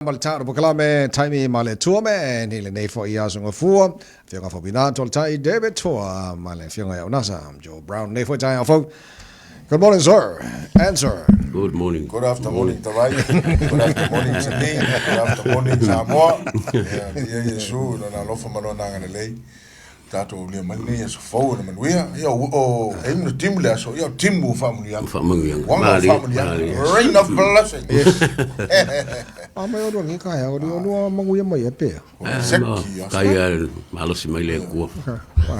Ma le tatou polokalame taimi ma le Atua me ni lenei foi aso gafua, Afioga Faumuina Toleta'i David Toa ma le Afioga ia Unasa Joe Brown nei foi taeao fou. Good morning, sir. And sir. Good morning. Good after morning, Tavai. Good after morning, Sydney. Good after morning, Samoa. Ia, ia Iesu, lona alofa ma lona agalelei. Tatou aulia mai lenei aso fou o le manuia. Ia, o, o, e inu timu le aso, ia, o timu o faamanuiaga. Faamanuiaga. Wanga o faamanuiaga. Rain of blessing. A mai olua ngi ka hea, olua olua manguia mai e pea. Seki, aso. Kai a malosi mai le Atua.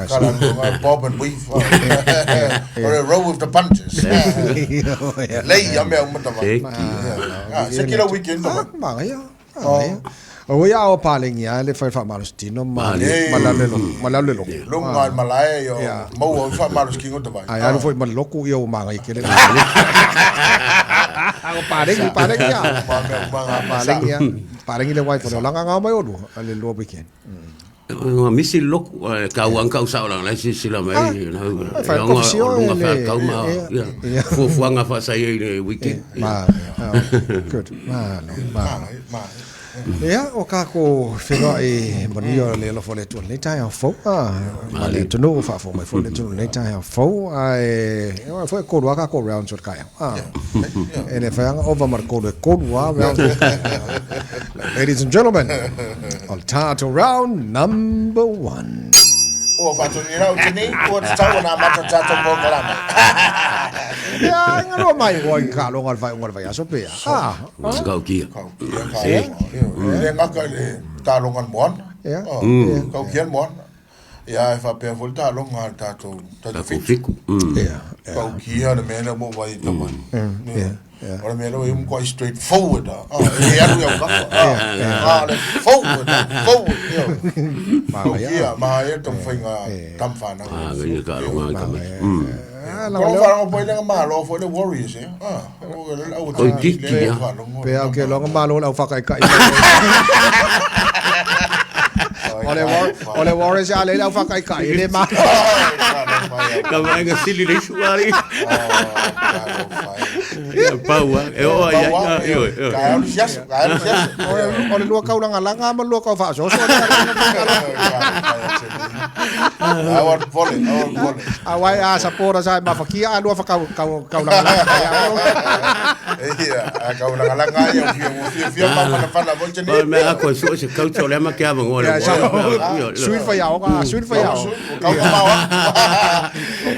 Kala nga bob and weave. Or a roll with the punches. Lei a mea uma tava. Seki. Ah, seki la weekend tava. Magaia. O ia o palengi a le fai faamalosi tino ma ma le lalo ma le lalo. Lunga i malae o maua o faamalosi kingo tavai. Ai alu foi ma le loku ia o mangai kele. O palengi palengi a. Palengi a. Palengi le wife o langa nga mai o lua le lua weekend. Ua misi le loku, ae tau lava tau sao leaga la e silasila mai ai o luga feakau ma fuafuaga faasai ai i le weekend. Good. Malo, malo. Ia, o kākou feiloai manuia o le alofa o le Atua i lenei taeao fou, ma le atunuu, faafofoga mai foi le atunuu i lenei taeao fou, ae e foi e tolu lava kākou rounds o le taeao. E le fai lava ona ova ma le tolu, e tolu lava rounds o le taeao. Ladies and gentlemen, o le tatou round number one. Ua faatonu lau tini, ua tatau ona amata tatou polokalame. Ia, galua mai oe i ka loga o le faaiuga o le vaiaso pea. Ah, Kaukia. Kaukia, ka. E le gata i le taaloga a le Moana. Ia. Kaukia le Moana. Ia, e faapea foi le taaloga a le tatou Tatou Fiku. Ia. Kaukia le mea lea ua ou vaai i tama. Ia. O le mea lea ua i ai matua straight forward lava. E le alu i autafa. A o le forward lava, forward. Kaukia, manaia le taumafaiga a tama fanau. Manaia taaloga a tamaiti. Ko faalogo foi le malo foi le Warriors e. Oi titi a. Pe au ke loga malo le au whakaikai. O le o le Warriors a le au whakaikai le ma. Ka vaega sili le isu ari. Ia pau a. E o ai ai. Ka alu siasa, ka alu siasa. O le lua kaulagalaga ma le lua kaufaasoaso. Aua le popole, aua le popole. Aua e a supporter sa e mafakia a lua whakau kau kaulagalaga. Ia, a kaulagalaga ia ua fia ua fia fia mafanafana foi tini. O mea ako e sue se coach o le ama ke avanoa le Sui le faiaoga, sui le faiaoga. Kau ma o.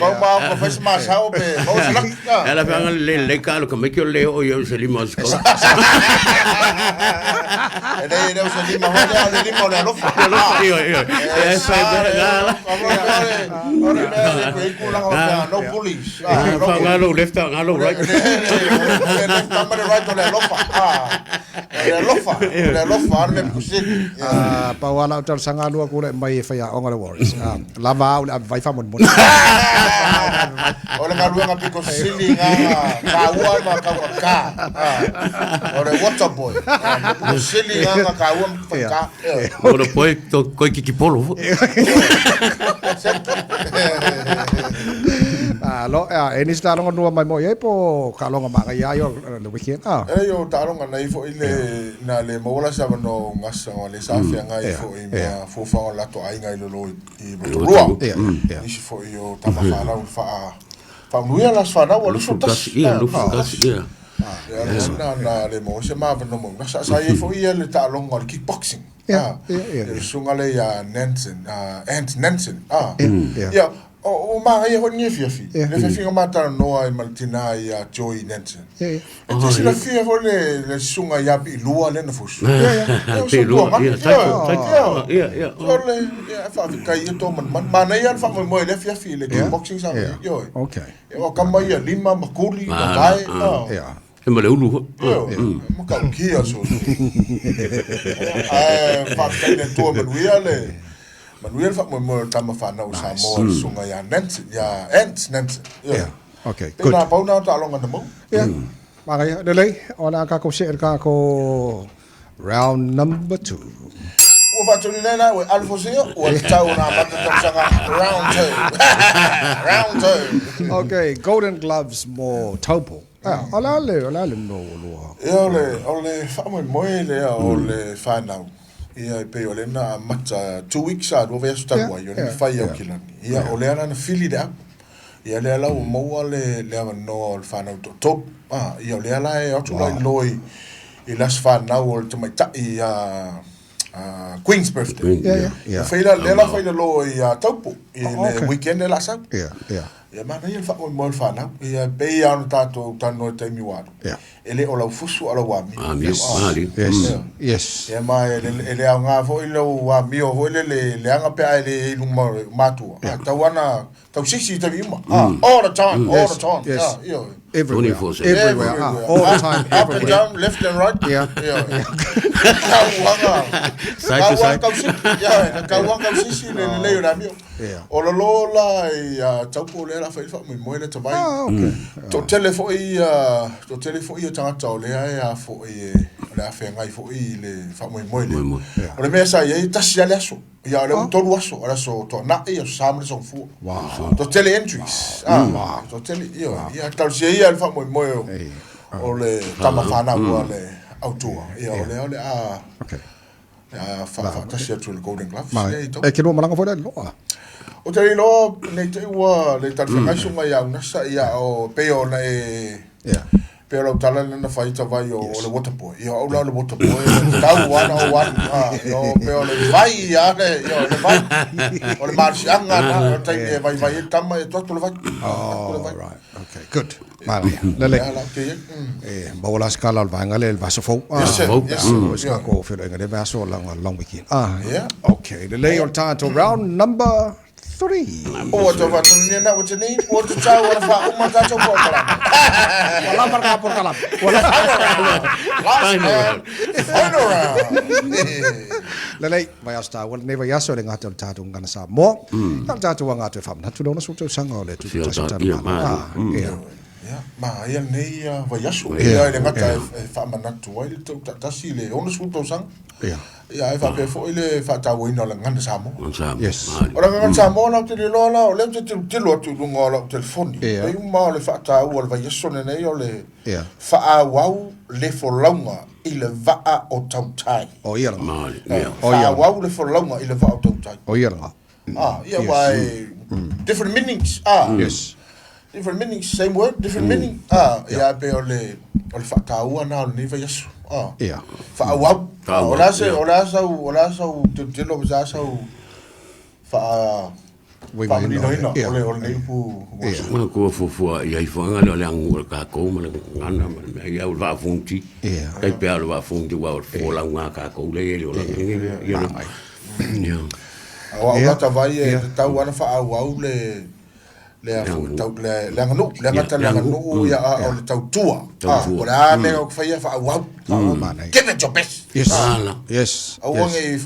Kau ma o fai se masao pe mau se laki. Ala fa le le ka lo ka me ke le o ia se lima o se E le le o se lima ho le le lima o le alofa. Alofa io io. E fa be ga la. O le mea le koe kula o ka no bullies. Fa nga lo left nga lo right. Le left ma le right o le alofa. Le alofa, le alofa ale me kusili. Pau ala o talosaga lua ku le mai e faiaoga le Warriors. Lava au le ave vai faamolemole. O le galuega pito sili nga kaua ma kaua ka. O le water boy. Pito sili nga kaua ma ka. O le poe to koi kiki polo. Alo, e nisi taaloga nua mai mo i ai po taaloga maagaia ai o le weekend. Ah. E o taaloga nei foi le na le maua la se avanoa o gasa o le sa feagai foi ma fuafuaga o le latou aiga i lalo i Rotorua. Nisi foi o tama fanau i faa faamanuia la aso fanau ua 21. Ia, 21, ia. Ia, le isi na na le maua se ma avanoa mo gasa. Sa i ai foi ia le taaloga o le kickboxing. Ia, le susuga lea ia Nansen, Ant Nansen. Ia, O manaia foi lenei afiafi. Le afiafiga ma talanoa ai ma le tina ia Joy Nansen. E te silafia foi le le susuga ia Piilua lea na fusu. Piilua, ia, taiko, ia, ia. O le, ia, faafetai ia tō manumanu. Manaia le faamoemoe i le afiafi i le kickboxing sa fai, ioe. Okay. O kama ia lima ma kuli ma vae. He ma le ulu foi. Ioe, matautia so. Ae faafetai i le Atua manuia le manuia le faamoemoe o le tama fanau o Samoa le susuga ia Nancy, ia Ant Nancy. Ioe. Yeah. Okay, good. Tēnā pau nā taaloga na mau. Yeah. Manaia, lelei, o le a kākou see i le kākou round number two. Ua faatonu nei la ua alu fosia, ua tatau ona amata tausaga round two. Round two. Okay, Golden Gloves mo Taupo. O le a le, o le a le mea ua lua? Ia, o le, o le faamoemoe lea o le fanau, ia e pei o lea na amata 2 weeks a 2 vaiaso talu ai, o lea na fai i Aukilani. Ia, o lea la na fili le au. Ia, lea la ua maua le avanoa o le fanau toatolu. Ah, ia, o lea la e o atu la i lo i le aso fanau o le tamaitai ia Queen's Birthday. Yeah. Fai la, lea la fai le lo i Taupo, i le weekend le la sau. Ia, manaia le faamoemoe o le fanau. Ia, pei lava ona tatou talanoa i taimi ua alu. E le o lau fusu a lau amio. Amio, mali. Ia, ma e le aoga foi lou amio foi lele leaga pe a e le i luma o le matua. Ah, tau ana tau sisi i taimi uma. Ah, all the time, all the time. Ah, ia. Everywhere. 24/7. Everywhere. Ah, all the time, Up and everywhere. down, left and right. Ia. Kauaga. Side to side. Kau sisi. Ia, kauaga kau sisi le lelei o le amio. O lo lo la i Taupo lea la fai le faamoemoe le tavai. Ah, okay. Toatele foi ia, toatele foi ia tagata o lea e a foi e o le a feagai foi i le faamoemoe lea. Moemoe. O le mea sa i ai, tasi lava le aso. Ia, o lea ua tolu aso, o le aso Toanai, aso Sa ma le aso Gafua. Toatele entries. Ah, toatele, ia, ia talosia ia le faamoemoe o le tama fanau a le autua. Ia, o lea o le a le a faatasi atu i le Golden Gloves. Ma, Lea i Taupo. e ke lua malaga foi le loa. O te iloa nei te ua le talifeagai suga ia Unasa, ia o pei ona e pei o lau tala lena fai tavai o le water boy. Ia, au la o le water boy, tau ana o alu. Ah, o pei o le vai ia le, ia o le vai. O le malosiaga na, o le taimi e vaivai ai tama e atu le vai. Atu le Oh, vai. right. Okay, good. Manaia. Lelei. Ia la, ke ia. E, maua la se kala o le vaega lea i le vaiaso fou. Ah, Yes, sir. Yes, sir. O se kako feloaiga le vaiaso long, long weekend. Ah, okay. Lelei o le tatou round number 3. O atu whātunu ni na o te nei, o te tau o le wha uma tātou po kalama. Wala marka por kalam. Wala. Last and final round. Lelei, vaiaso tāua, lenei vaiaso le gata o le tatou gagana Samoa. Ia le tatou aga atu e faamanatu le 60 tausaga o le Sia Tutoatasi o ta- tatou ia, Malo. malo. Ah, ia. Ia, ma ia nei vaiaso. Ia, i le gata e faamanatu ai le tautatasi le 60 tausaga. Ia, e faapea foi le faatauaina o le gagana Samoa. Sa. Yes. O le gagana Samoa lau te liloa la, o lea ou te tilotilo atu i luga o lau telefoni. E uma o le faataua o le vaiaso lenei o le faaauau le folauga i le vaa o tautai. O ia laga. Mali. Ia. O ia. Faaauau le folauga i le vaa o tautai. O ia laga. Ah, ia, ua e different meanings. Ah, different meanings, same word, different meaning. Ah, ia pe o le faataua na o lenei vaiaso. Ah. Faaauau. Ah, o la se o la sau tilotilo sa sau faa faamaninoina o le nei upu. Ma kua fuafua ia i whanga le o le angu o le kākou ma le ngana ma le mea ia o le vaafunti. Tai pea o le vaafunti wa o le fōlau ngā kākou le ele o la ia le. Ia. O au lata vai e tau ana faaauau le a foi tau le aganuu, le gata le aganuu ia a o le tautua. Ah, Tautua. o le a mea o faia faaauau. Manaia. Give it your best. Ala.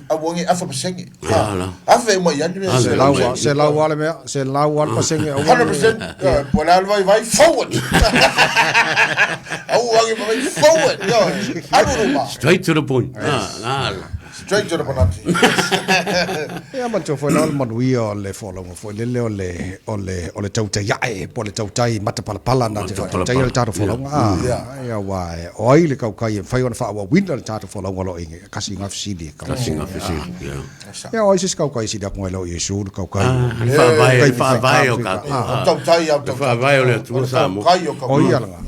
Aua nge afa pasenge. Ala. Afe uma i ani mea. Ala. Se lau a- se lau a le mea, se lau a le pasenge aua ne- 100%. Po le alu vai vai forward. Aua nge vai forward. Yo, alu luma. Straight to the point. Ah, ala. Straight to the penalty. Ia manatua foi la o le manuia o le folauga foi lele o le tautai ae po o le tautai matapalapala na te faatautaia le tatou folauga. Ah, ia ua o ai le kaukai e mafai ona faaauauina le tatou folauga o lo o i kasi gafesili e Kasi ngā fesili. Ia. Ia o ai se isi kaukai sili atu ngai le o Iesu le kaukai. Ah, le faavae, le faavae o kākou. O tautai au Le tautai. faavae o le Atua Samoa. Tautai o kaukai. O ia laga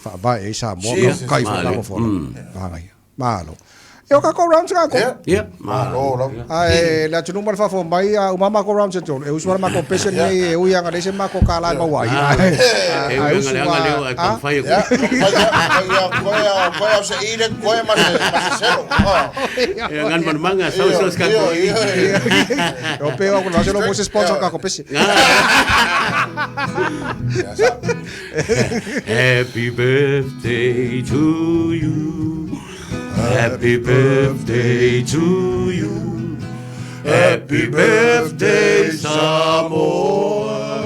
faavae ai Samoa kaukai foi Male. tatou folauga. Manaia. Malo. Ia o kākou rounds kākou. Ia. Malo lau. Ae le atunuu ma le fafo mai a uma mako rounds e tolu. E usu ala mako pese nei e ui anga le se mako kālā e maua ai. E Ae ui usu anga le anga leo ai taumafai Ia, koia, koia, koia o se ire, koia ma se selo. Ah. E ngan manumanga sau sau ska Ia, ko. ia, ia. O pe o kuna se lo mo se sponsor kako pese. Ia, sa. Happy birthday to you. Happy birthday to you. Happy birthday Samoa.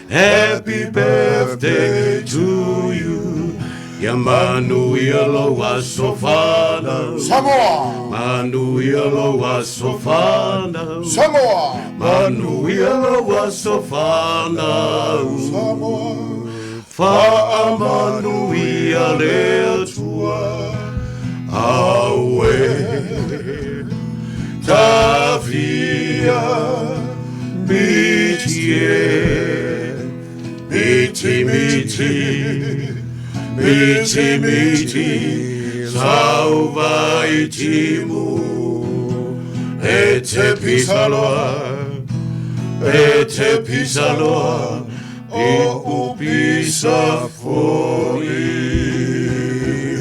Happy birthday to you. Ia manuia lou aso fanau. Samoa! Manuia lou aso fanau. Samoa! Manuia lou aso fanau. Samoa! Faamanuia le Atua, auē, Tafia miti e, miti miti, miti miti, sauva i timu, e te pisaloa, e te pisaloa, o upisa foi.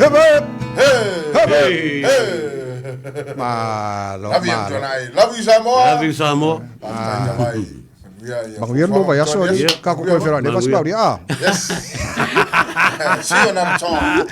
Hip hip! Hey! Hey! Malo, Love you, malo. Antonai. Love you, Samoa. Love you, Samoa. Faafetai lava i manuia ia Manuia le lua vaiaso, Yes. alii. Kako koe whenua. Ne Manuia. vasi pauri, ah. Yes. See you another time.